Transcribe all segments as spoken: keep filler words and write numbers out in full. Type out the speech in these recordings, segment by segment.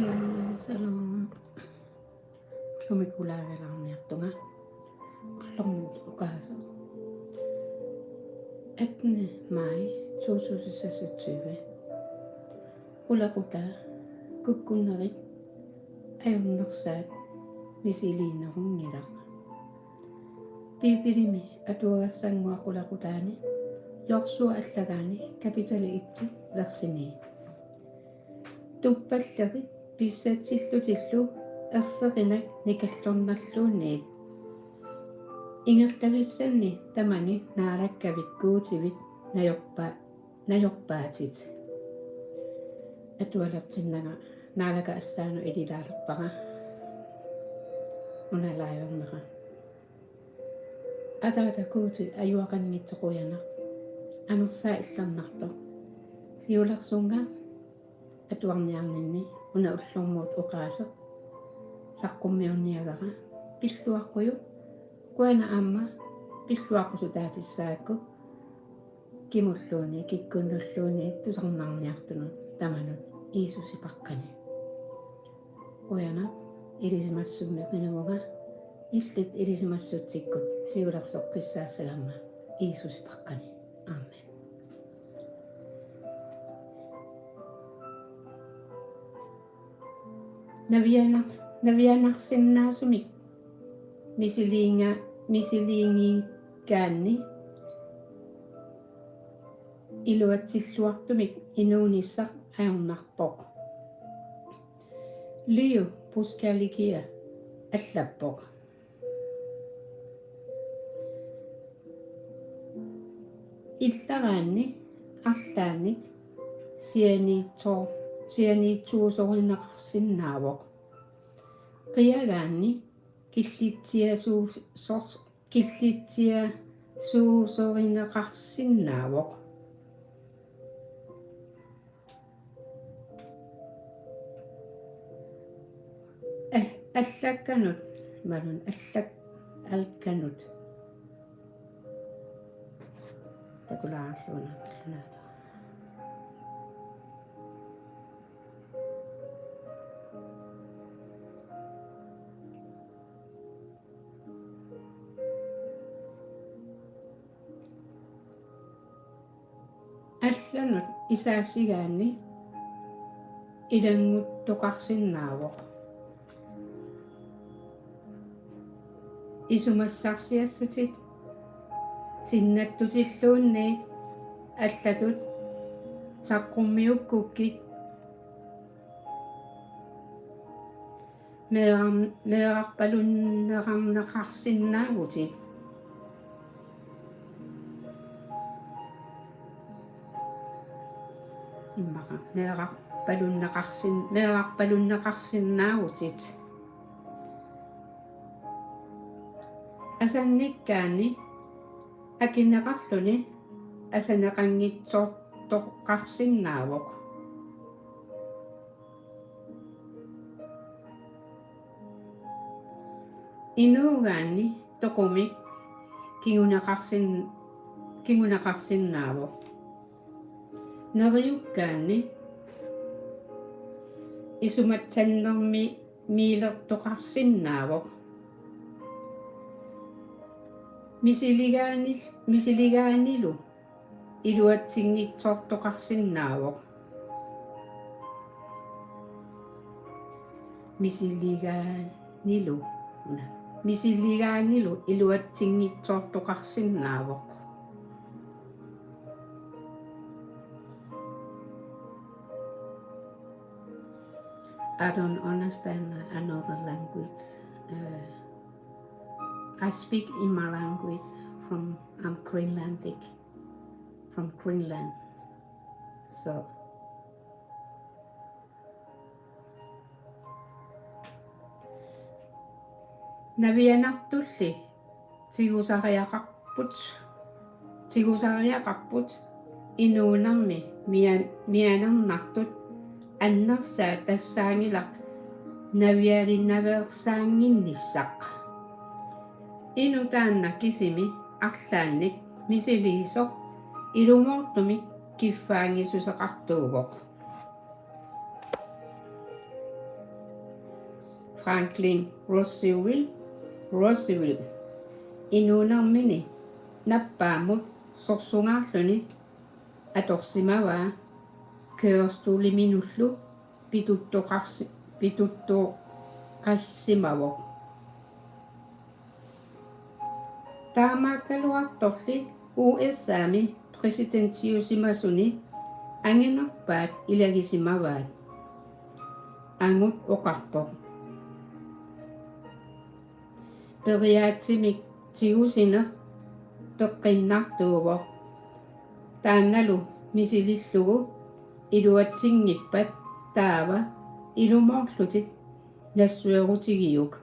Shalom. Ullumi qulaagalaarniartunga. Ullormut oqaaseq. Attende maj to tusind seksogtyve. Qulaqutaa kukkunerit ajornersaat misiliinerunngilaq. Biibilimi atuagassannguaq qulaqutaani Josua allagaani kapitali et versi ni. Tuppallerit pissatsillutillu erseqinak nikallornerluunniit. Ingerlavissanni tamani naalakkavit Guutivit najorpa-, najorpaatit. Atualertinnanga Naalakkersuisut assaanut ililaalerpara. Una live-ernera. Ataata Guuti ajuaqanngitsoq qujanaq. Anersaaq illernartoq. Siulersunnga atuarniarninni una ullormut oqaaseq saqqummiunniagara pilluaqqujuk, qujanaq aamma pilluaqqusutaatissagakku kimulluunniit kikkunnulluunniit tusarnaarniartunut tamanut Jiisusi paqqani. Qujanaq ilisimassummik qinuvunga, illit ilisimassutsikkut siulersoqqissaassagamma Jiisusi paqqani. Amen. Navianar-, navianarsinnaasumik misiliinga-, misiliinngikkaanni iluatsilluartumik inuunissaq ajornarpoq. Leo Buscaglia allappoq: Illaraanni arlaannit sianiitsoo-, sianiitsuusorineqarsinnaavoq. Qiagaanni killitsiasuusor-, killitsiasuusorineqarsinnaavoq. Al-, allakkanut, imaluunniit allak-, alkanut. Takulaarluuna, takulaarluuna. Allanut isaasigaanni ilannguttoqarsinnaavoq. Isumassarsiassatit sinnattutilluunniit allatut saqqummiukkukkit meerarn-, meerarpalunneqarneqarsinnaavutit. Immaqa meerarpalunneqarsin-, meerarpalunneqarsinnaavutit. Asannikkaanni akineqarluni asaneqanngitsoortoqarsinnaavoq. Inuugaanni toqumik kinguneqarsin-, kinguneqarsinnaavoq. Neriukkaanni isumatsannermi-, miilertoqarsinnaavoq. Misiligaanil-, misiligaanilu iluatsinngitsoortoqarsinnaavoq. Misiligaanilu, una. Misiligaanilu iluatsinngitsoortoqarsinnaavoq. I don't understand another language. Uh, I speak in my language from, I'm Greenlandic, from Greenland. So, navianartulli tigusariaqarput, tigusariaqarput inuunermi mia-, mianernartut annersaat tassaanngilaq navialinaveersaannginnissaq. Inuk taanna kisimi arlaannik misiliisoq ilumoortumik kiffaanngissuseqartuuvoq. Franklin Roosevelt, Roosevelt inuunermini nappaammut sorsungaarluni atorsimavaa kørestoliminullu pituttoqarsi-, pituttoqassimavoq. Taamaakkaluartorli U S A-mi præsidentiusimasuni anginerpaat ilagisimavaat. Angut oqarpoq: Periaatsimik tigusineq peqqinnartuuvoq. Taannalu misilillugu iluatsinngippat taava ilumoorlutit nassuerutigiuk.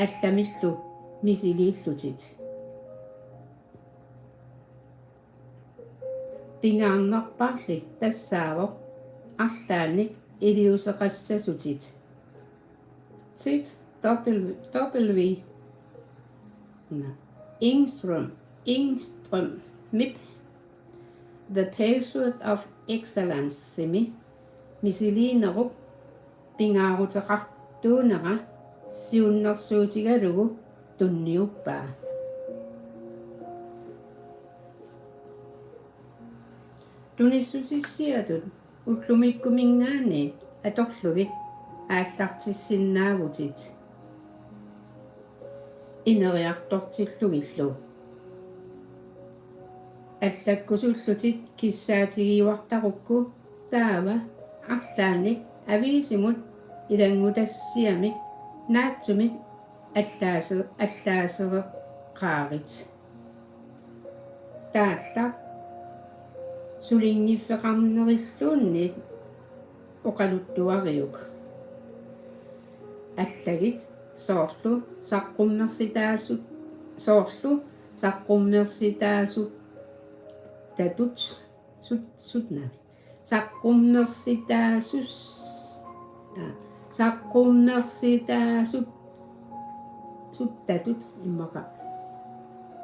Allamillu misiliillutit. Pingaarnerpaarli tassaavoq arlaannik iliuuseqassasutit. Tit W. W. Engström, Engströmip The Pursuit of Excellence-imi misiliinerup pingaaruteqartuunera siunnersuutigalugu tunniuppaa. Tunissutissiatut ullumikkuminngaanniit atorlugit aallartissinnaavutit ineriartortillugillu. Allakkusullutit kissaatigiuartarukku taava arlaannik aviisimut ilanngutassiamik naatsumik allaase-, allaasereqqaarit. Taallaq sulinngiffeqarnerilluunniit oqaluttuariuk. Allagit soorlu saqqummersitaasut, soorlu saqqummersitaasuttatut, sut-, sutnami. Saqqummersitaasus-, aa, saqqummersitaasut-, suttatut immaqa.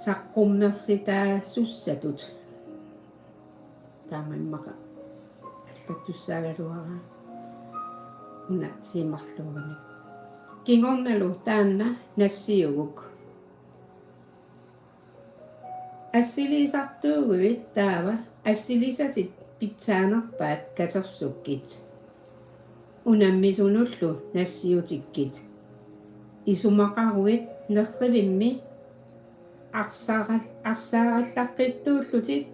Saqqummersitaasussatut. Taama immaqa allattussaagaluaraa una tiimarluugami. Kingornalu taanna nassiuguk. Assiliisartuuguit taava assilisatit pitsaanerpaat katersukkit. Unammisunullu nassiutikkit. Isumaqaruit nerrivimmi arsaral-, arsaarallaqqittuullutit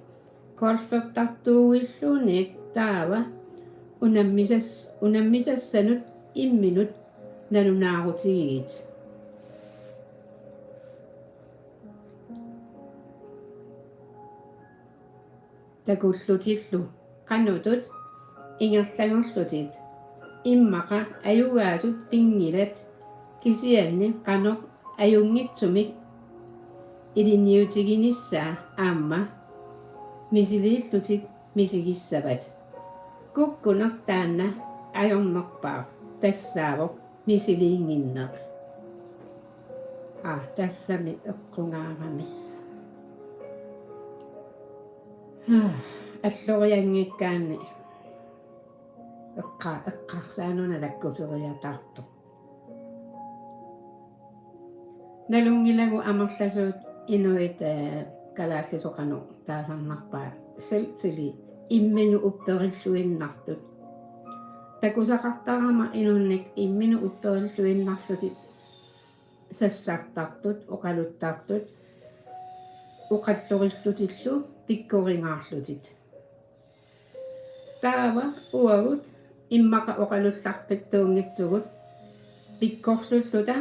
golfertartuuilluunniit taava unammisas-, unammisassanut imminut nalunaarutigiit. Takullutillu qanutut ingerlanerlutit immaqa ajugaasut pinngilat, kisianni qanoq ajunngitsumik ilinniutiginissaa aamma misiliillutit misigissavat. Kukkuneq taanna ajornerpaaq tassaavoq misiliinnginneq. Aa, tassami eqqungaarami. Allorianngikkaanni eqqa-, eqqarsaanuna takkuteriataartoq. Nalunngilagut amerlasuut inuit, eh, kalaallisut qanoq taasarnarpaat selvtillid imminut upperilluinnartut. Takusaqartarama inunnik imminut upperilluinnarlutik sassartartut, oqaluttartut, oqallorillutillu pikkoringaarlutit. Taava uagut immaqa oqalullaqqittuunngitsugut pikkorlulluta.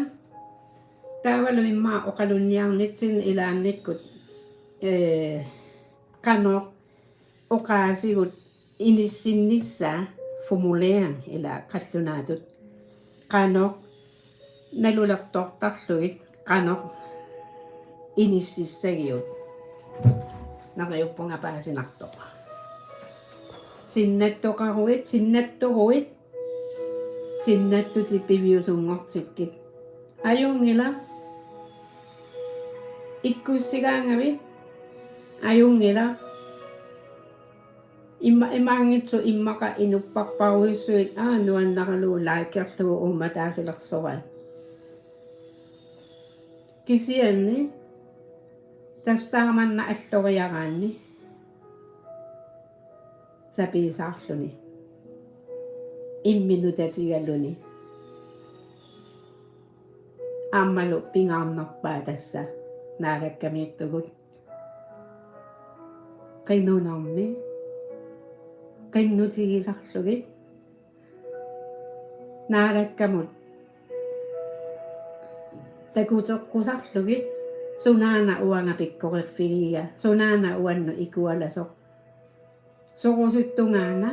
Taavalu immaqa oqalunniarnitsinni ilaannikkut, ee, qanoq oqaasigut inissinnissaa, formulering ila qallunaatut. Qanoq nalulertortarlugit, qanoq inississagigut. Neriuppunga paasinartoq. Sinnattoqaruit, sinnattoruit, sinnattutit piviusunngortikkit. Ajunngilaq ikkussigaangavit, ajunngilaq Imma-, imaanngitsoq immaqa inupparparujussuit, aa, nuannaralugu likerlugu uummataasilersoraat. Kisianni tassa taamanna alloriaraanni sapiisaarluni, imminut tatigaluni, aammalu pingaarnerpaaq tassa Naalakkamiittugut. Qinunarmi qinnutigisarlugit, Naalakkamut takuteqqusarlugit, sunaana uanga pikkoriffigiga, sunaana uannut ikualasoq. Sorusuttungaana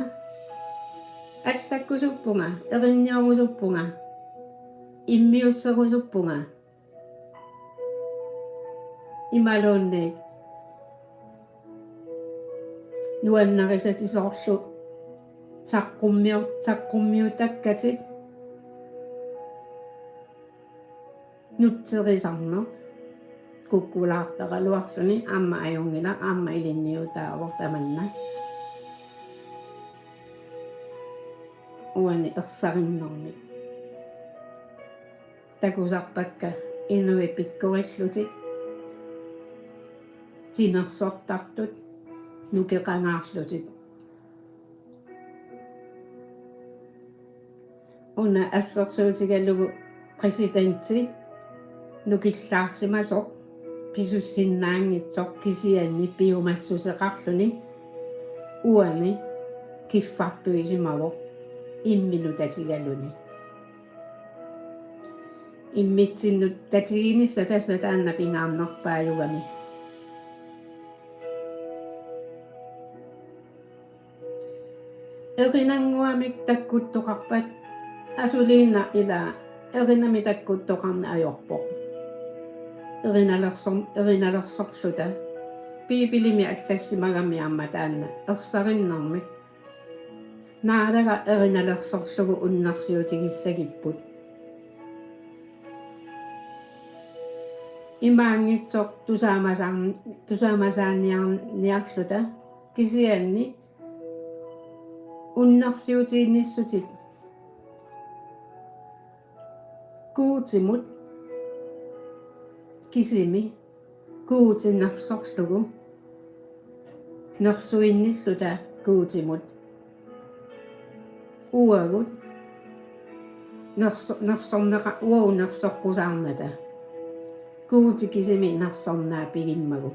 allakkusuppunga, erinniorusuppunga, immiusserusuppunga. Imaluunniit nuannarisatit soorlu saqqummiu-, saqqummiutakkatit nutserisarneq kukkulaartaraluarluni, aamma ajunngilaq, aamma ilinniutaavoq tamanna. Uani ersarinnermik takusarpakka inuit pikkorillutik, timersortartut, nukeqangaarlutik. Una assersuutigalugu præsidenti nukillaarsimasoq pisussinnaanngitsoq kisianni piumassuseqarluni uani kiffartuisimavoq imminut tatigaluni. Immitsinnut tatiginissaq tassa taanna pingaarnerpaajugami. Erinannguamik takkuttoqarpat, asuliinnaq ila erinamik takkuttoqarneq ajorpoq. Erinalersorm-, erinalersorluta. Biibilimi allassimagami aamma taanna ersarinnermik. Naalagaq erinalersorlugu unnersiutigissagipput. Imaanngitsoq tusaamasaan-, tusaamasaanniarniarluta kisianni unnersiutiinnissutit Guutimut kisimi Guuti nersorlugu nersuinnilluta Guutimut. Uagut nerso-, nersorneqa-, uagut nersoqqusaarnata Guuti kisimi nersornaa pigimmagu.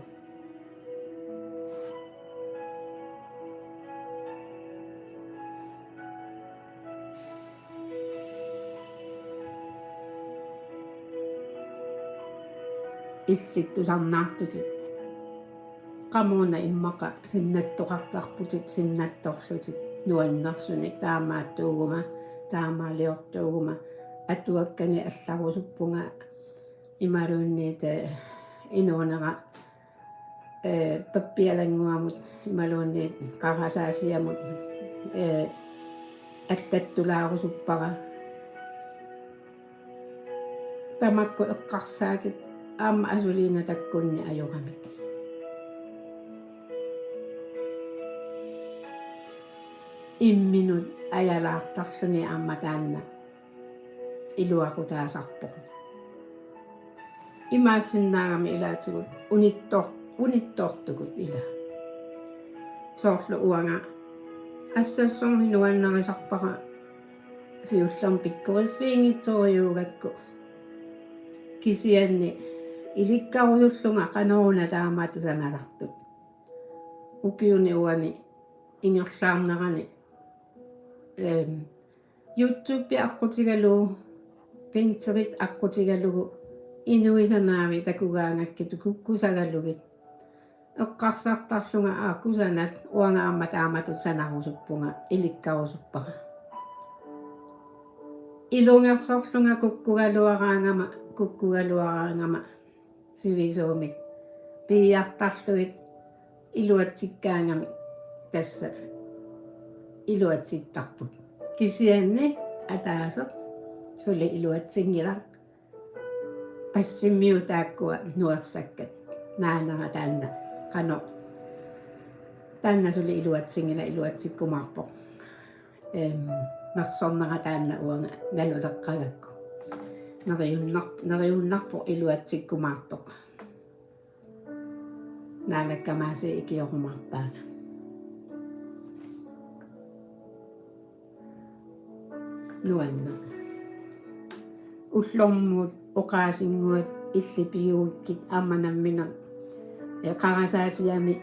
Illit tusarnaartutit qamuuna immaqa sinnattoqartarputit sinnattorlutit nuannersunik, taamaattuuguma, taamaaliortuuguma atuakkani allarusuppunga imaluunniit, eh, inuunera, eh, pappialannguamut imaluunniit qarasaasiamut, eh, allattulaarusuppara. Tamakku eqqarsaatit aamma asuliinnaq takkunneq ajoramik. Imminut ajalaartarluni aamma taanna iluaqutaasarpoq. Imaassinnaagami ilaatigut unittor-, unittortugut ila. Soorlu uanga assassorneq nuannarisarpara siullermik pikkoriffiginngitsorujuugakku. Kisianni ilikkarusullunga qanoruna taamatut sanasartut. Ukiuni uani ingerlaarnerani, ehm, YouTube aqqutigalugu, Pinterest aqqutigalugu, inuit sanaavit takugaangakkit kukkusagalugit. Eqqarsartarlunga, aa, kusanat, uanga aamma taamatut sanarusuppunga, ilikkarusuppara. Ilungersorlunga kukkugaluaraangama, kukkugaluaraangama sivisuumik piiartarlugit iluatsikkaangamik tassa iluatsittarput. Kisianni ataaseq suli iluatsinngilaq. Passimmiut taakkua nuersakkat. Naanera taanna qanoq Taanna suli iluatsinngilaq, iluatsikkumaarpoq. Em, mersornera taanna uanga naluleqqagakku. Neriunnar-, neriunnarpoq iluatsikkumaartoq. Naalakkamaasii ikiorumaarpaanga. Nuanneq. Ullormut oqaasinnguat illit pigukkit aamma nammineq, eh, qarasaasiami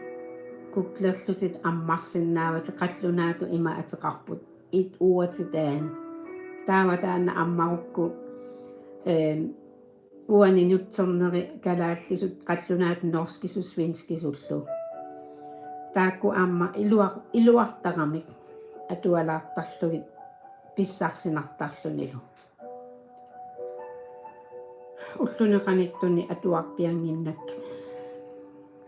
kuklerlutit ammarsinnaavatit, qallunaatut ima ateqarput: Et ord til dagen. Taava taanna ammarukku, eh, uani nutserneri kalaallisut, qallunaatut norskisut svenskisullu. Taakku aamma iluar-, iluartaramik atualaartarlugit pissarsinartarlunilu. Ulluni qanittuni atuarpiannginnakkit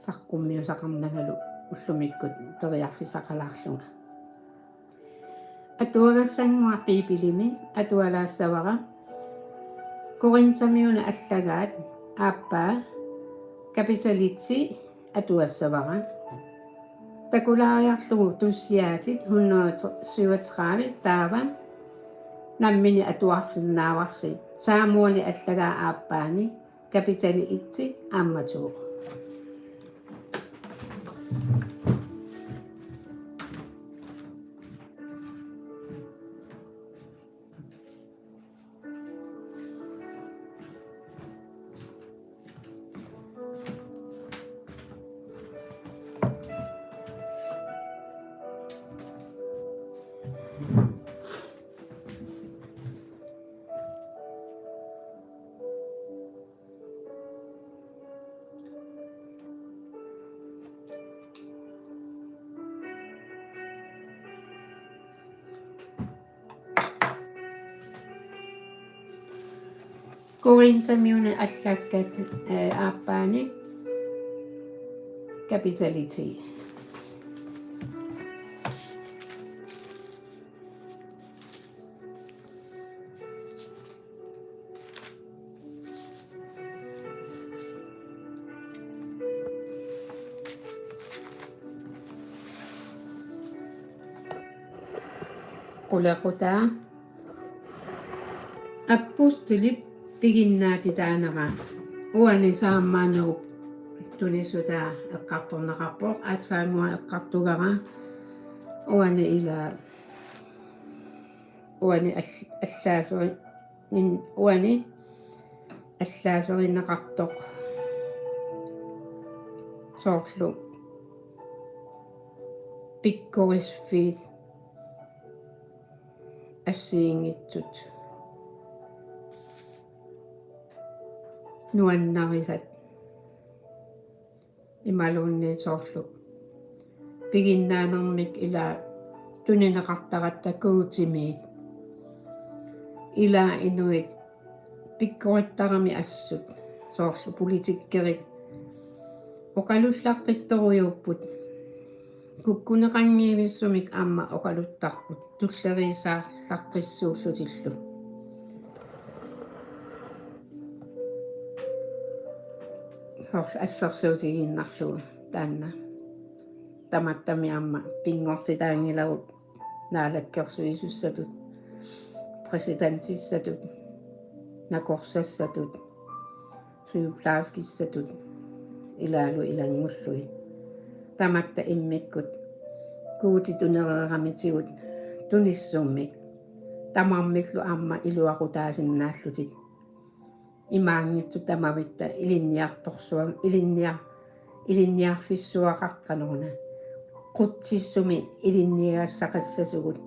saqqummiusaqarnangalu ullumikkut periarfissaqalaarlunga. Atuagassannguaq Biibilimi atualaassavara. Korintamiunut allagaat aappaa, kapitali ti atuassavara. Takulaariarlugu Tussiaatit hundrede syvogtredive, taava nammineq atuarsinnaavarsi Samuelip allagaa aappaani, kapitali et aamma to. Korintamiunut allakkat, eh, aappaani, kapitali ti. Qulequtaa: Apostolip piginnaatitaanera. Uani saammaannerup tunissutaa eqqartorneqarpoq, aatsaannguaq eqqartugara. Uani ila, uani all-, allaaseri-, nin-, uani allaaserineqartoq soorlu pikkorissuit assigiinngitsut nuannarisat imaluunniit soorlu piginnaanermik ila tunineqartaratta Guutimiit. Ila inuit pikkorittarami assut, soorlu politikkerit oqalullaqqittorujuupput. Kukkuneqanngivissumik aamma oqaluttarput tulleriisaarlaqqissuullutillu. Soorlu assersuutigiinnarlugu taanna. Tamattami aamma pinngortitaanngilagut naalakkersuisussatut, præsidentissatut, nakorsassatut, sygeplejerskissatut ilaalu ilanngullugit. Tamatta immikkut Guutip tunereeramitigut tunissummik tamarmillu aamma iluaqutaasinnaallutik. Imaanngitsoq tamavitta ilinniartorsuaq, ilinniar-, ilinniarfissuaqartoq qanoruna. Qutsissumi ilinniagassaqassasugut.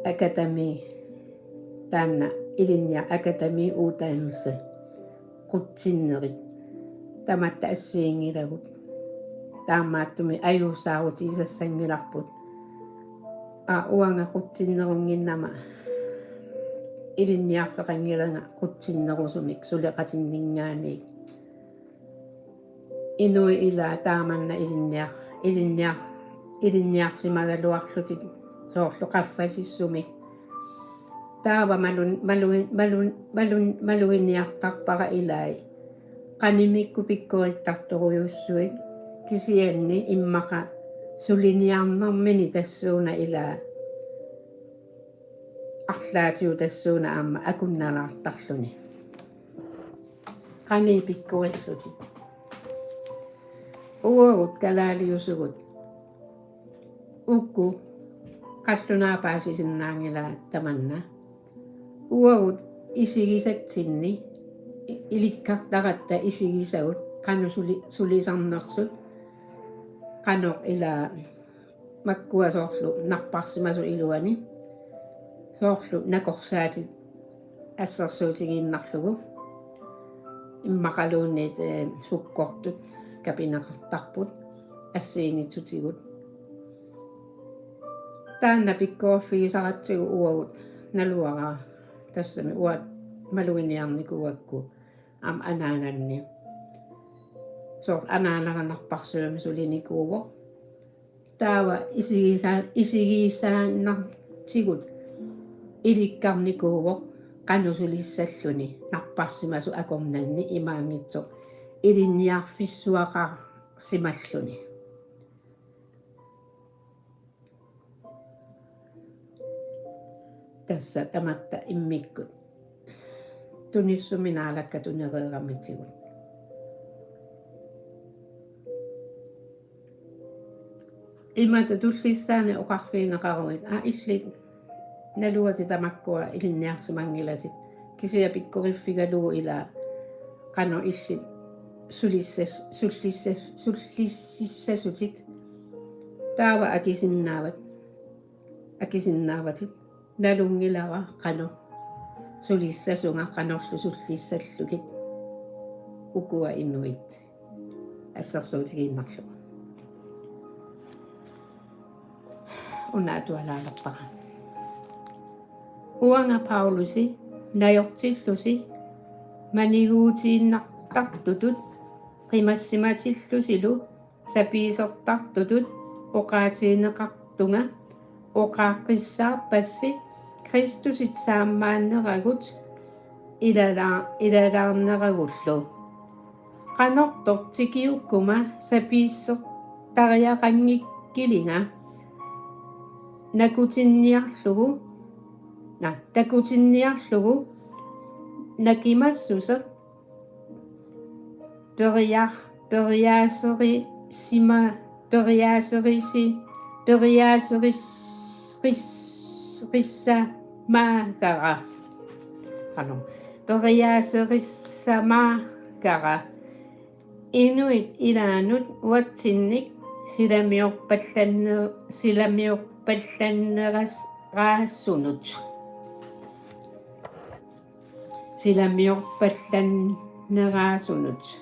Akademi, taanna ilinniar-, akademi uddannelse. Qutsinnerit tamatta assiginngilagut. Taamaattumik ajuusaarutigisassanngilarput. Aa, uanga qutsinnerunnginnama ilinniarfeqanngilanga qutsinnerusumik suleqatinninngaanniit. Inuit ila taamanna ilinniar-, ilinniar-, ilinniarsimagaluarlutik soorlu qaffasissumik. Taava malun-, malun-, malun-, malun-, maluginiartarpara ilai. Qanimikku pikkorittartorujussuit, kisianni immaqa suliniarnermini tassuuna ilaa arlaatigut tassuuna aamma akunnalaartarluni. Qanii pikkorillutit. Uagut kalaaliusugut uku qallunaat paasisinnaanngilaat tamanna. Uagut isigisatsinni i-, ilikkartaratta isigisagut qanoq suli-, sulisarnersut, qanoq ilaa makkua soorlu napparsimasut iluanni, soorlu nakorsaatit assersuutigiinnarlugu, immaqaluunniit, eh, sukkortut kapineqartarput assigiinngitsutigut. Taanna pikkoriffigisaratsigu uagut naluara tassami uanga maluginiarnikuugakku aamma anaananni. Soorlu anaanara napparsimamik sulinikuuvoq. Taava isigisa-, isigisaannartigut ilikkarnikuuvoq qanoq sulissalluni napparsimasut akornanni imaanngitsoq ilinniarfissuaqarsimalluni. Tassa tamatta immikkut tunissumik Naalakka tunereeramitigut. Imatut tullissaanik oqarfigineqaruit: Aa, illit naluatit tamakkua ilinniarsimanngilatit. Kisianni pikkoriffigalugu ilaa qanoq illit sulissas-, sullissas-, sullississasutit. Taava akisinnaavat-, akisinnaavatit: Nalunngilara qanoq sulissasunga, qanorlu sullissallugit ukua inuit, assersuutigiinnarlugu. Una atualaalerpara. Uanga Paulusi najortillusi maniguutiinnartartutut qimassimatillusilu sapiisertartutut oqaatigineqartunga oqaaqqissaarpassi Kristusit saammaanneragut ilala-, ilalaarneragullu. Qanortoq tikiukkuma sapiissertariaqanngikkilinga nakutinniarlugu, na-, takutinniarlugu nakimassuseq peria-, periaaserisima-, periaaserisi-, periaaseris-, ris-, rissamaagara. Qanoq. Periaaserissamaagara. Inuit ilaannut uatsinnik silamiorpallanne-, silamiorpallanneras-, raasunut. Silamiorpallannerasunut.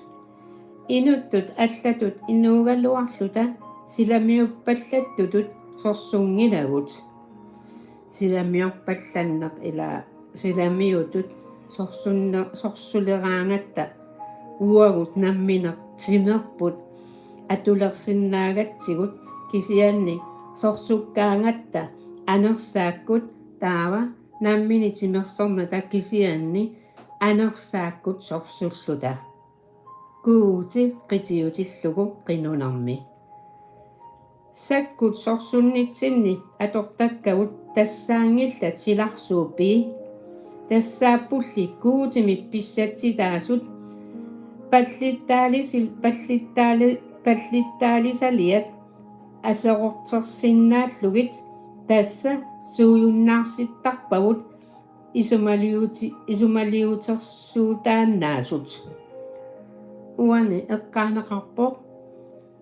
Inuttut allatut inuugaluarluta silamiuppallattutut sorsunngilagut. Silamiorpallanneq ilaa silamiutut sorsunne-, sorsuleraangatta uagut nammineq timerput atulersinnaagatsigut, kisianni sorsukkaangatta anersaakkut taava nammineq timersornata kisianni anersaakkut sorsulluta. Guuti qitiutillugu qinunermi. Sakkut sorsunnitsinni atortakkavut tassaanngillat silarsuuppii. Tassaappulli Guutimit pissatsitaasut pallittaalisil-, pallittaali-, pallittaalisaliat aserortersinnaallugit, tassa suujunnaarsittarpavut isumaliuti-, isumaliutersuutaannaasut. Uani eqqaaneqarpoq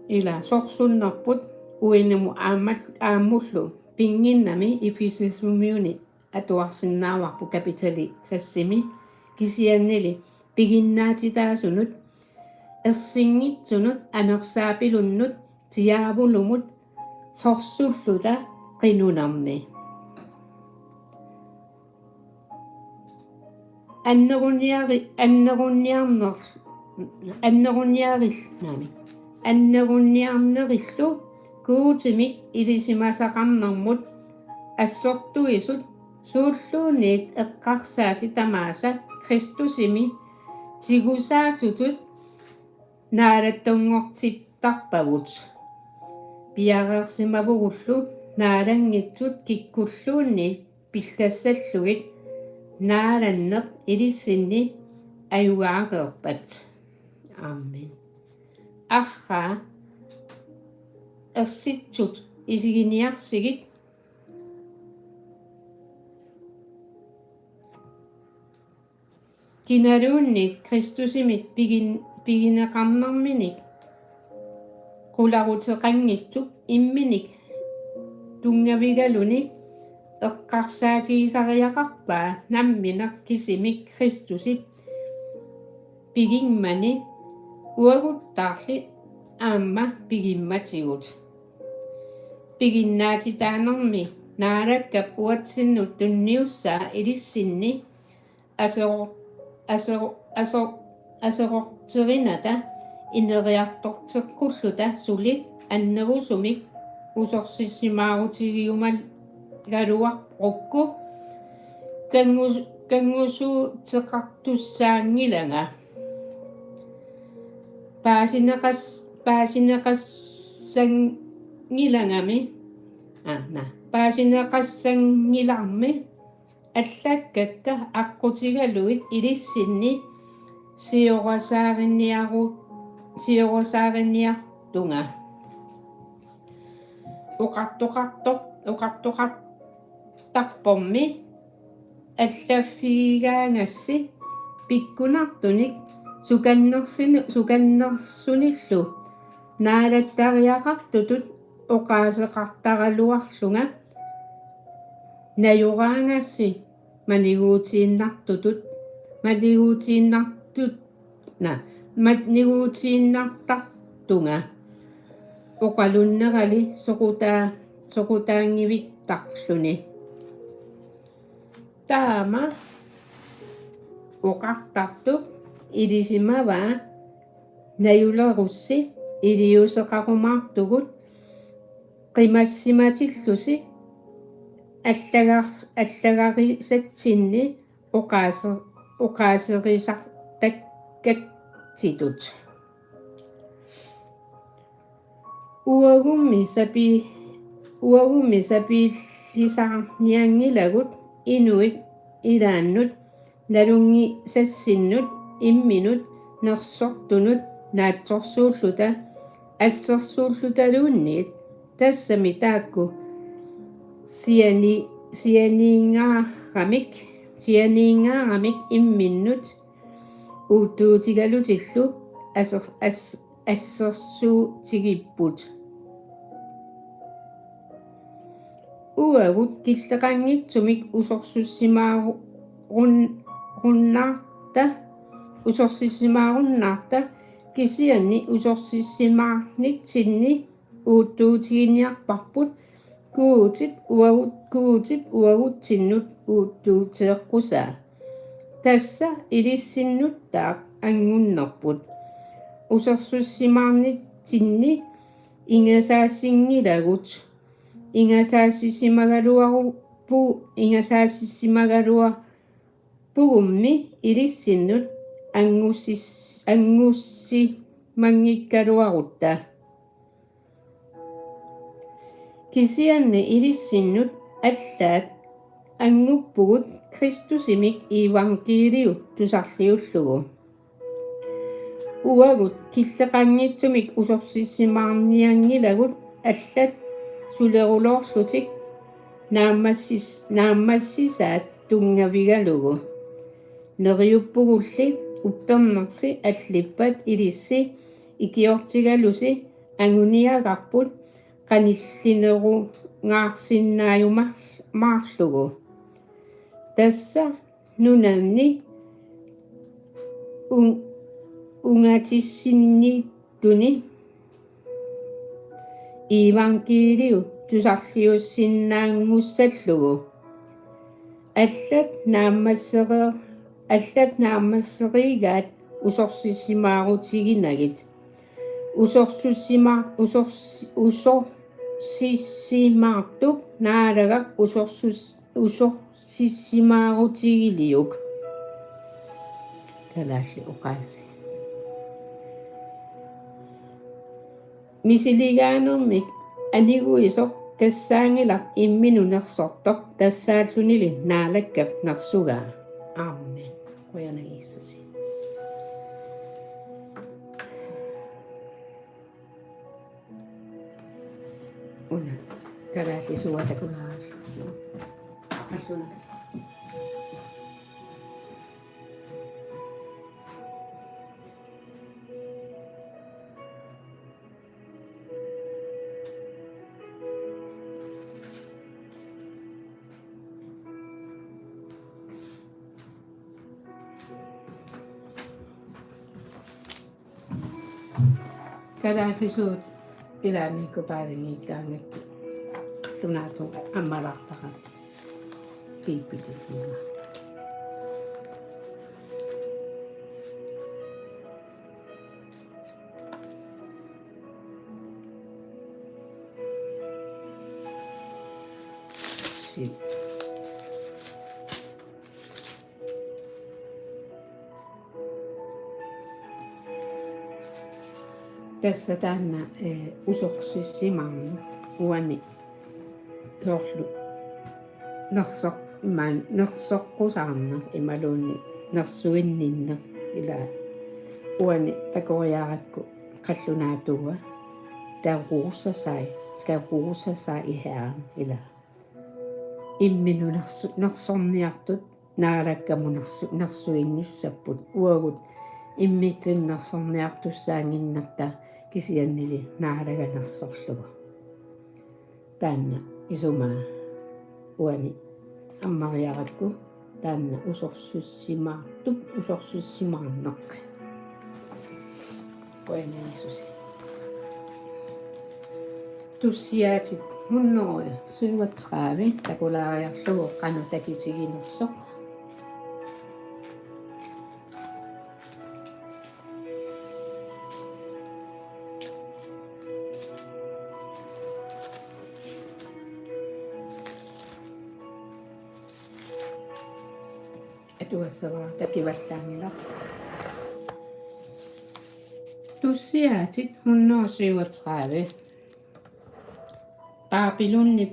ila sorsunnerput uinimut aammal-, aammullu pinnginnami Efesumiuni atuarsinnaavarput kapitali sassimi, kisiannili piginnaatitaasunut, ersinngitsunut, anersaapilunnut, tiaavulumut sorsulluta qinunermi. Anneruniari-, anneruniarner-, anneruniaril-, naamik. Anneruniarnerillu Guutimik ilisimasaqarnermut assortuisut suulluunniit eqqarsaatit tamaasa Kristusimi tigusaasutut naalattunngortittarpavut. piareersimavugullu naalanngitsut kikkulluunniit pillassallugit naalanneq ilissinni ajugaareerpat. Amen. Arraa ersitsut isiginiarsigit. Kinaluunniit Kristusimit pigin-, pigineqarnerminik qularuteqanngitsup imminik tunngavigaluni eqqarsaatigisariaqarpaa nammineq kisimik Kristusip pigimmani uaguttaarli aamma pigimmatigut. Piginnaatitaanermi Naalakkap uatsinnut tunniussaa ilissinni asero-, asero-, aso-, aserorterinata ineriartorteqqulluta suli annerusumik usorsissimaarutigiumagaluarukku kanngu-, kanngusuuteqartussaanngilanga. Paasineqas-, paasineqassanngilangami, aana, paasineqassanngilarmi allakkakka aqqutigalugit ilissinni siorasaariniaru-, siorasaariniartunga. Oqartoqartoq-, oqartoqartarpormi allaffigigaangassi pikkunartunik sukannersini-, sukannersunillu naalattariaqartutut oqaaseqartaraluarlunga najoraangassi maniguutiinnartutut, maniguutiinnartut-, na, maniguutiinnartartunga oqalunnerali soqutaa-, soqutaanngivittarluni. Taama oqartartup ilisimavaa najulerussi iliuuseqarumaartugut qimassimatillusi allagar-, allagarisatsinni oqaase-, oqaaserisartakkatsitut. Uagummi sapi-, uagummi sapiillisaarnianngilagut inuit ilaannut nalunngisassinnut imminut nersortunut naatsorsuulluta assersuullutaluunniit, tassami taakku siani-, sianiingaaramik, sianiingaaramik imminnut uuttuutigalutillu aser-, as-, assersuutigipput. Uagut killeqanngitsumik usorsissimaarun-, runnaarta, usorsissimaarunnaarta, kisianni usorsissimaarnitsinni uuttuutiginiarparput Guutip uagut-, Guutip uagutsinnut uuttuuteeqqusaa. Tassa ilissinnuttaaq anngunnerput. Usorsissimaarnitsinni ingasaassinngilagut. Ingasaassisimagaluaru-, pu-, ingasaassisimagaluarpugummi ilissinnut angussis-, angussimanngikkaluarutta. Kisianni ilissinnut allaat anguppugut Kristusimik iivangkiiliu tusarliullugu. Uagut killeqanngitsumik usorsissimaarnianngilagut allat suleruloorlutik naammassis-, naammassisaat tunngavigalugu. Neriuppugulli uppernersi allippat ilissi ikiortigalusi anguniagarput qanillinerungaarsinnaajumaarlugu. Tassa nunanni un-, ungatissinniittuni iivangkiiliu tusarliussinnaanngussallugu. Allat naammassereer-, allat naammasseriigaat usorsissimaarutiginagit. Usorsussima-, usors-, usorsissimaartup Naalagaq usorsus-, usorsissimaarutigiuk. Kalaallit oqaasii. Misiligaanermik Aniguisoq tassaanngilaq imminut nersortoq tassaallunili Naalakkap nersugaa. Amen. Qujanaq Jiisusi. Una kalaallisuup takulaarluni. Alluna. Kalaallisuut ilaanni kupaarinngiikkaangakkit, sunaaffa ammalaartaqaat Biibilimi. Si. Tassa taanna, eh, usorsissimaarneq uani soorlu nersoq-, imaluunniit nersoqqusaarneq imaluunniit nersuinninneq, ila uani takoriarakku qallunaatuua, der ruser sig, skal rose sig i Herren, ila imminut nersu-, nersorniartut Naalakkamut nersu-, nersuinnissapput, uagut immitsinnut nersorniartussaannginnatta, kisiannili Naalaga nersorlugu. Taanna isumaa uani ammariarakku, taanna usorsissimaartup, usorsissimaarneq. Qujanaq Jiisusi. Tussiaatit hundrede syvogtredive, takulaariarlugu qanoq takitiginersoq. Atugassavara takivallaanngilaq. Tussiaatit hundrede syvogtredive. Babylonip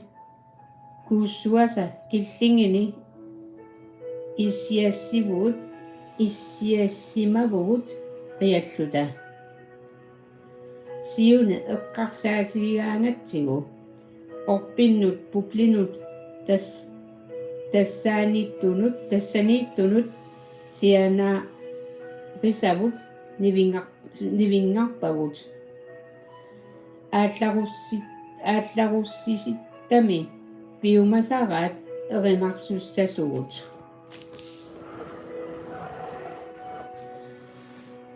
kuussuasa killingini issiassivugut, issiassimavugut qialluta. Siuni eqqarsaatigigaangatsigu orpinnut puplinut tas-, tassaaniittunut, tassaniittunut sianaarisavut nivingar-, nivinngarpagut. Aallarusi-, aallarussisittami piumasaraat erinarsussasugut.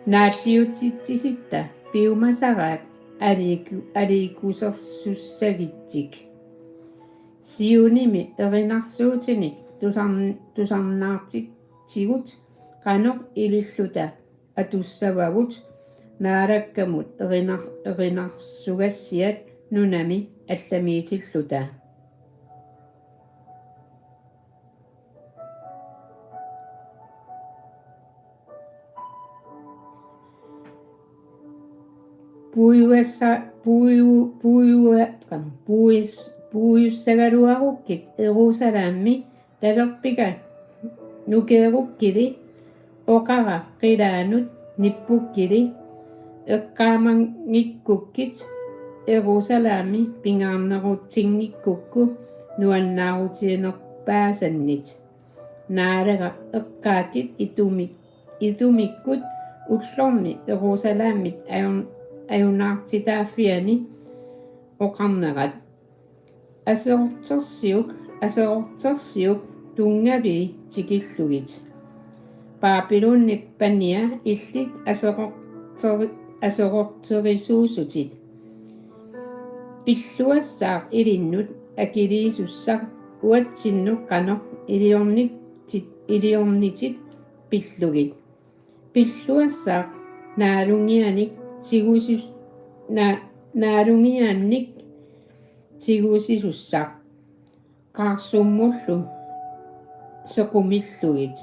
Naalliutsitsisitta piumasaraat aliiku-, aliikusersussagitsik. Siunimi erinarsuutinik tusarn-, tusarnaartitsigut qanoq ililluta atussavagut Naalakkamut erinar-, erinarsugassiat nunami allamiitilluta. Puiuassa-, puiu-, puiua-, puis-, puiussagaluarukkit Jerusalemmi talerpika nukeerukkili oqara qilaanut nippukkili eqqaamanngikkukkit Jerusalemmi pingaarnerutinngikkukku nuannaarutiginerpaasannit. Naalaga eqqaakkit itumik-, itumikkut ullormi Jerusalemmit ajun-, ajunaartitaaffiani oqarnerat: Aserortersiuk, aserortersiuk tunngavii tikillugit. Babylonip pania illit aserorteri-, aserorterisuusutit. Pilluassaaq ilinnut akiliisussaq uatsinnut qanoq iliornitsit, iliornitit pillugit. Pilluassaaq naalungianik tigusis-, na-, naalungianik tigusisussaq qaarsummullu sequmillugit.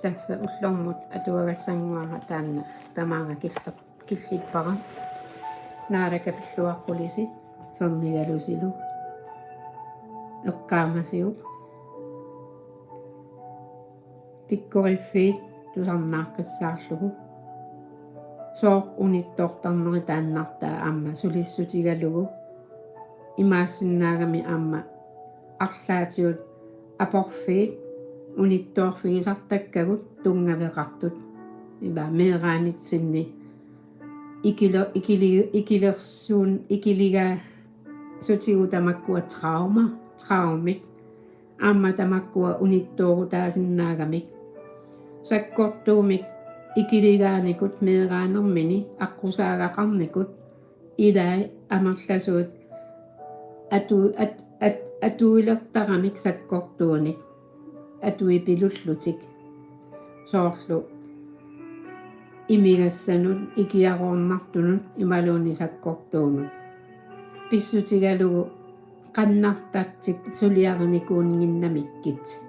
Tassa ullormut atuagassannguara taanna tamaanga killer-, killippara. Naalakkat pilluaqqulisi sernigalusilu eqqaamasiuk. Pikkoriffiit tusarnaaqqissaarlugu. Sooq unittoortarneri taannartaa aamma sulissutigalugu. Imaassinnaagami aamma arlaatigut aporfiit unittoorfigisartakkagut tunngaveqartut. Ila meeraanitsinni ikile-, ikili-, ikilersuun-, ikiligaasutigut tamakkua trauma, traumit. Aamma tamakkua unittoorutaasinnaagamik. Sakkortuumik ikiligaanikut meeraanermini aqqusaagaqarnikut ilai amerlasuut atu-, at-, at-, atuilertaramik sakkortuunik atuipilullutik. Soorlu imigassanut, ikiaroornartunut imaluunniit sakkortuunut. Pissutigalugu qannartartik suliarinikuunnginnamikkit.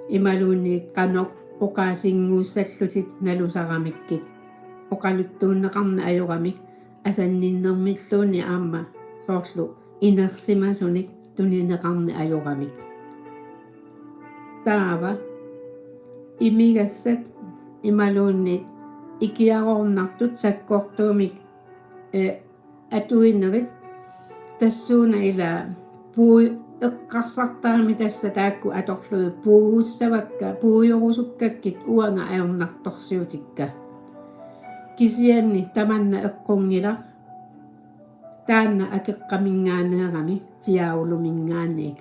Imaluunniit qanoq oqaasinnguussallutit nalusaramikkit. Oqaluttuunneqarneq ajoramik asanninnermilluunniit aamma soorlu inersimasunik tunineqarneq ajoramik. Taava imigassat imaluunniit ikiaroornartut sakkortuumik, eh, atuinerit tassuuna ila puu-, eqqarsartarami tassa taakku atorlugit puugussavakka, puujorusukkakkit uanga ajornartorsiutikka. Kisianni tamanna eqqunngilaq, taanna akeqqaminngaanneerami diaavuluminngaanniit.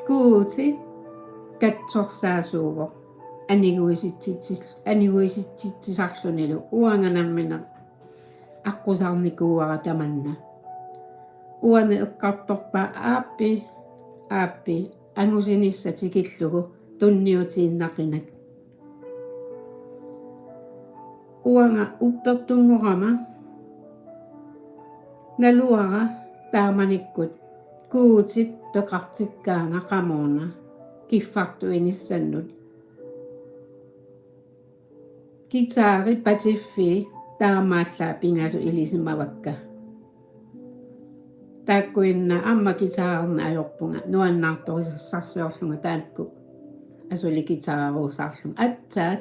Guuti katsorsaasuuvoq aniguisitsitsis-, aniguisitsitsisarlunilu uanga nammineq aqqusarnikuuara tamanna. Uani eqqartorpaa aappi, aappi, angusinissaq tikillugu tunniutiinnaqinak. Uanga uppertunngorama naluara taamanikkut Guutip peqartikkaanga qamuuna kiffartuinissannut. Guitari patiffii taamaallaat pingasut ilisimavakka. Taakkuinnaat aamma guitarerneq ajorpunga nuannaartorisassarsiorlunga taakku asuli guitarerusaarlunga. Aatsaat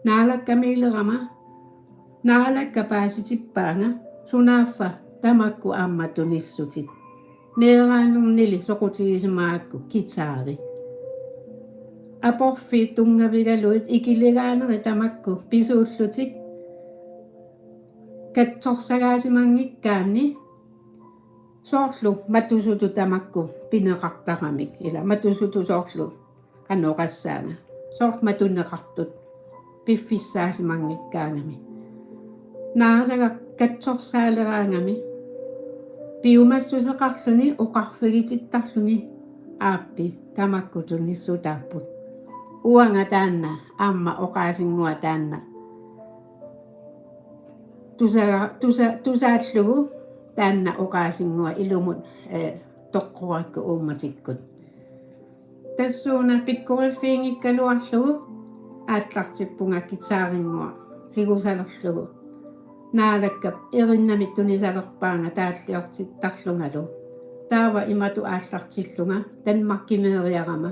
Naalakkamiilerama Naalakkat paasitippaanga sunaaffa tamakku aamma tunissutit. Meeraanernili soqutigisimagakku guitari. Aporfiit tunngavigalugit ikiligaanerit tamakku pisuullutik katsorsagaasimanngikkaanni soorlu matusutut tamakku pineqartaramik ila matusutut soorlu qanoq oqassaanga. Soorlu matuneqartut piffissaasimanngikkaangami. Naalagaq katsorsaaleraangami piumassuseqarluni oqarfigitittarluni aappi tamakku tunissutaapput. Uanga taanna aamma oqaasinngua taanna tusa-, tusa-, tusaallugu taanna oqaasinngua ilumut, eh, toqqorakku uummatikkut. Tassuuna pikkoriffiginngikkaluarlugu aallartippunga guitarinnguaq tigusalerlugu. Naalakkap erinnami tunisalerpaanga taalliortittarlungalu. Taava imatut aallartillunga Danmarkimeeriarama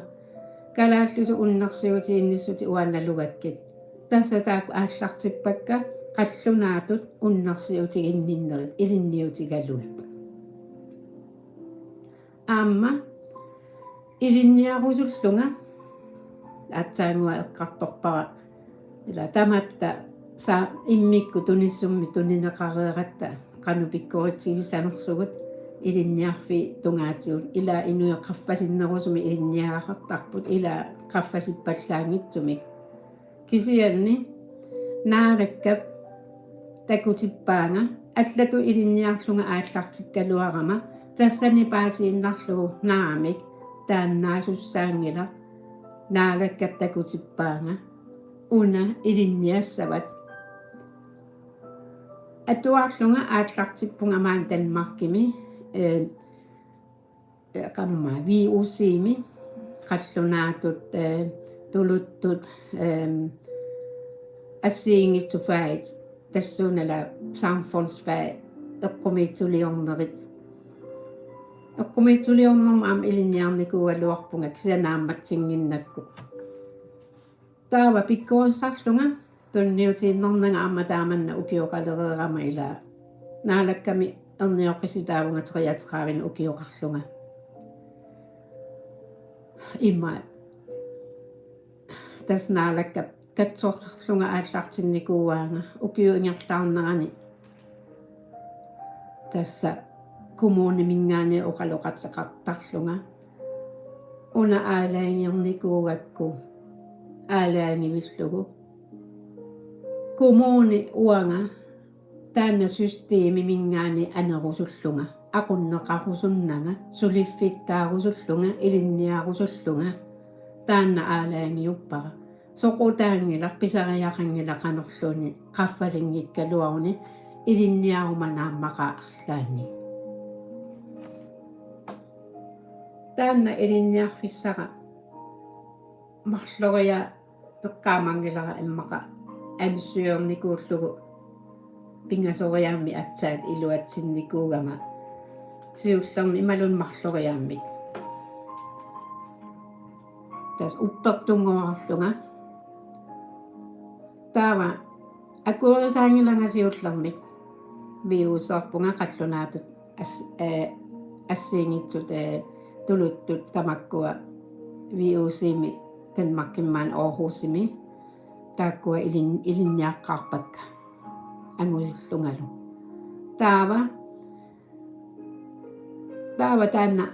kalaallisut unnersiutiginnissutit uanga nalugakkit. Tassa taakku aallartippakka qallunaatut unnersiutiginninnerit ilinniutigalugit. Aamma ilinniarusullunga aatsaannguaq eqqartorpara ila tamatta sa-, immikkut tunissummik tunineqareeratta qanoq pikkoritsigissanersugut ilinniarfiit tungaatigut ila inuit qaffasinnerusumik ilinniagaqartarput ila qaffasippallaanngitsumik. Kisianni Naalakkap takutippaanga allatut ilinniarlunga aallartikkaluarama tassani paasiinnarlugu naamik taannaasussaanngilaq. Naalakkap takutippaanga una ilinniassavat. Atuarlunga aallartippunga maani Danmarkimi, eh, eh, qanormaa V O C-mi qallunaatut, eh, tuluttut, ehm, assigiinngitsut fagit, tassuuna ila samfundsfag eqqumiitsuliornerit. Eqqumiitsuliornermut aamma ilinniarnikuugaluarpunga kisianni naammatsinnginnakku. Taava pikkorissarlunga tunniutiinnarnanga aamma taamanna ukioqalereerama ila Naalakkami ernioqqissutaavunga treogtredive ukioqarlunga. Ima tassa Naalakkap katsorsarlunga aallartinnikuuaanga ukiup ingerlaarnerani. Tassa kommuniminngaanniit oqaloqateqartarlunga. Una aalajangiornikuugakku aalajangivillugu. Kommuni uanga taanna systemiminngaanniit anerusullunga, aqunneqarusunnanga, suliffittaarusullunga, ilinniarusullunga, taanna aalajangiuppara. Soqutaanngilaq, pisariaqanngilaq qanorluunniit qaffasinngikkaluaruni ilinniaruma naammaqaaq arlaannik. Taanna ilinniarfissara marloriaa eqqaamanngilara immaqa ansøgernikuullugu pingasoriaammik aatsaat iluatsinnikuugama siullermik imaluunniit marloriaammik. Tassa uppertunngoreerlunga. Taava akuerisaanngilanga siullermik. VUC-erpunga qallunaatut as-, eh, assigiinngitsut, eh, tuluttut tamakkua VUC-mi Danmarkimi maani Aarhusimi taakkua ilin-, ilinniaqqaarpakka angusillungalu. Taava, taava taanna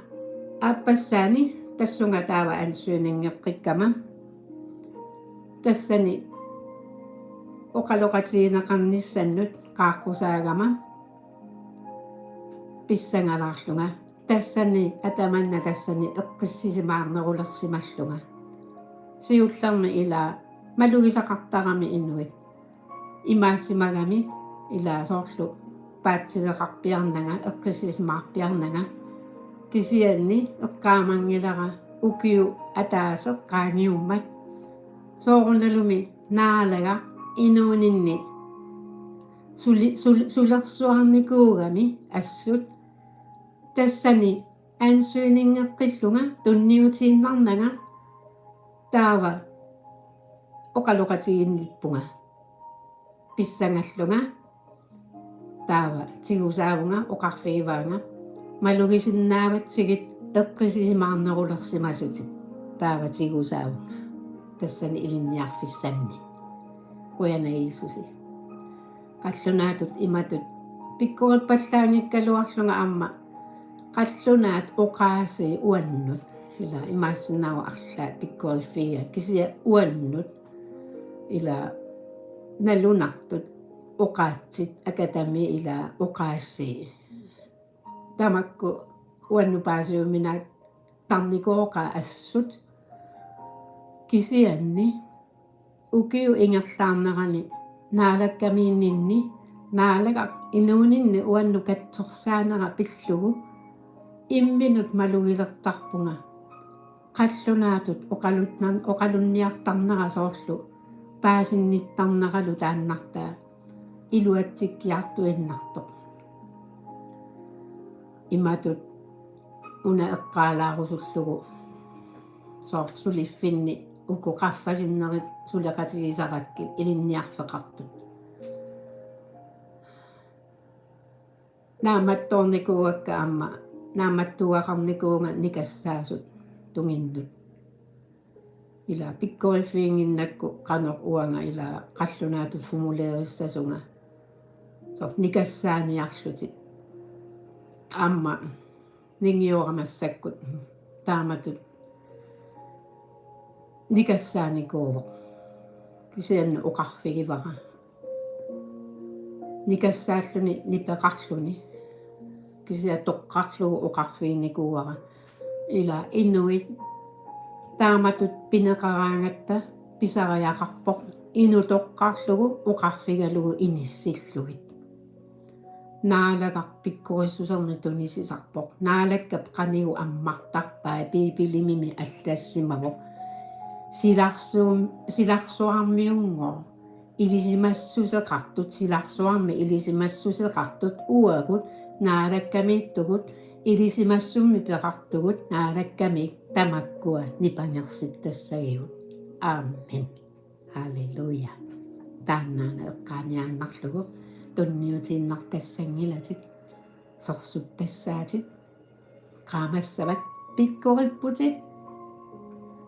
aappassaani tassunga taava ansøgningeqqikkama. Tassani oqaloqatigineqarnissannut qaaqqusaagama pissangalaarlunga. Tassani atamanna tassani eqqissisimaarnerulersimallunga. Siullermik ila malugisaqartarami inuit. Imaassimagami ila soorlu paatsiveqarpiarnanga, eqqissisimaarpiarnanga. Kisianni eqqaamanngilara ukiup ataaseq qaangiummat soorunalumi Naalagaq inuuninni suli-, sul-, sulersuarnikuugami assut tassani ansøgningeqqillunga tunniutiinnarnanga taava oqaloqatiginnippunga pissangallunga taava tigusaavunga oqarfigivaanga malugisinnaavatsigit eqqissisimaarnerulersimasutit taava tigusaavunga tassani ilinniarfissanni. Qujanaq Jiisusi. Qallunaatut imatut pikkorippallaanngikkaluarlunga aamma qallunaat oqaasii uannut. Ila imaassinnaavoq arlaat pikkoriffigigaat kisianni uannut. Ila nalunartut oqaatsit akatami ila oqaasii. Tamakku uannut paasiuminaattarnikooqaat assut kisianni ukiup ingerlaarnerani Naalakkamiinninni Naalagaq inuuninni uannut katsorsaanera pillugu imminut malugilertarpunga qallunaatut oqalunnar-, oqalunniartarnera soorlu paasinnittarneralu taannartaa iluatsikkiartuinnartoq. Imatut una eqqaalaarusullugu soorlu suliffinni uku qaffasinnerit suleqatigisarakkit ilinniarfeqartut. Naammattoornikuuakka aamma naammattuugaqarnikuuvunga nikassaasut tunginnut. Ila pikkoriffiginnginnakku qanoq uanga ila qallunaatut formulerissasunga. Soorlu nikassaaniarlutit. Aamma ningiorama massakkut taamatut nikassaanikuuvoq. Kisianni oqarfigivara. Nikassaalluni nipeqarluni. Kisianni toqqarlugu oqarfiginikuuara. Ila inuit taamatut pineqaraangatta pisariaqarpoq. Inuk toqqarlugu oqarfigalugu inissillugit. Naalagaq pikkorissusermik tunisisarpoq. Naalakkap qanigu ammartarpai Biibilimimi allassimavoq. silarsuum-, silarsuarmiunngooq ilisimassuseqartut, silarsuarmi ilisimassuseqartut uagut Naalakkamiittugut ilisimassummik peqartugut Naalakkamiit tamakkua nipangersittassagigut. Amen. Halleluja. Taannaana eqqaaniaannarlugu tunniutiinnartassanngilatit, sorsuttassaatit, qaammassavat: Pikkoripputit,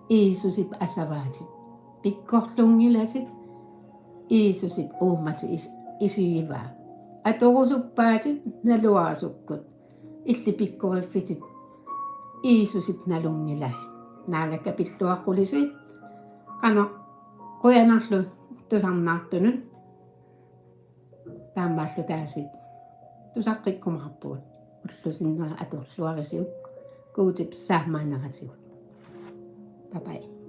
Jiisusip asavaatit. Pikkorlunngilatit, Jiisusip uummatit is-, isigivaa. Atorusuppaatit, naluarasukkut. Illit pikkoriffitit, Jiisusip nalunngilai. Naalakka pilluaqqulisi. Qanoq, qujanarlu tusarnaartunut. Taamaallu taasiit tusaqqikkumaarpugut. Ullup sinnera atorluarisiuk Guutip saammaanneratigut. Bye bye.